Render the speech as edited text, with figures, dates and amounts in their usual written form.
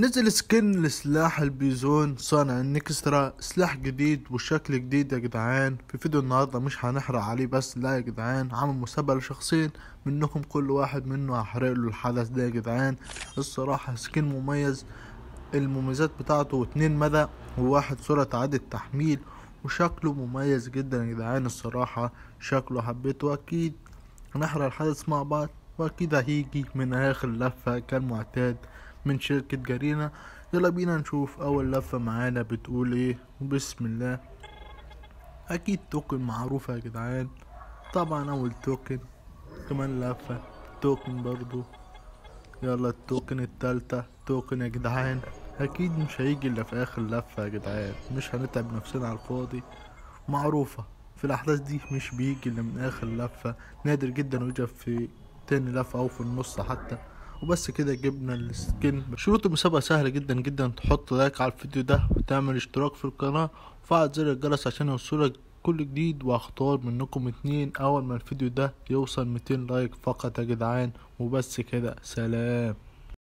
نزل skin لسلاح البيزون صانع النكسترا، سلاح جديد وشكل جديد يا جدعان. في فيديو النهارده مش هنحرق عليه، بس لا يا جدعان، عامل مسابقة لشخصين منكم، كل واحد منه هحرق له الحدث ده يا جدعان. الصراحة skin مميز، المميزات بتاعته 2 مدى وواحد سرعة إعادة تحميل، وشكله مميز جدا يا جدعان. الصراحة شكله حبيته، اكيد هنحرق الحدث مع بعض، واكيد هيجي من اخر لفة كالمعتاد من شركة جارينا. يلا بينا نشوف اول لفة معانا بتقول ايه، وبسم الله. اكيد token معروفة يا جدعان، طبعا اول token، كمان لفة token برضو. يلا ال token التالتة token يا جدعان، اكيد مش هيجي الا في اخر لفة يا جدعان، مش هنتعب نفسنا على الفاضي. معروفة في الاحداث دي مش بيجي الا من اخر لفة، نادر جدا ويجي في تاني لفة او في النص حتى. وبس كده جبنا ال skin. شروط المسابقة سهلة جدا جدا، تحط like على الفيديو ده وتعمل اشتراك في القناة وفعل زر الجرس عشان يوصلك كل جديد، وهختار منكم 2 اول ما الفيديو ده يوصل 200 like فقط يا جدعان. وبس كده، سلام.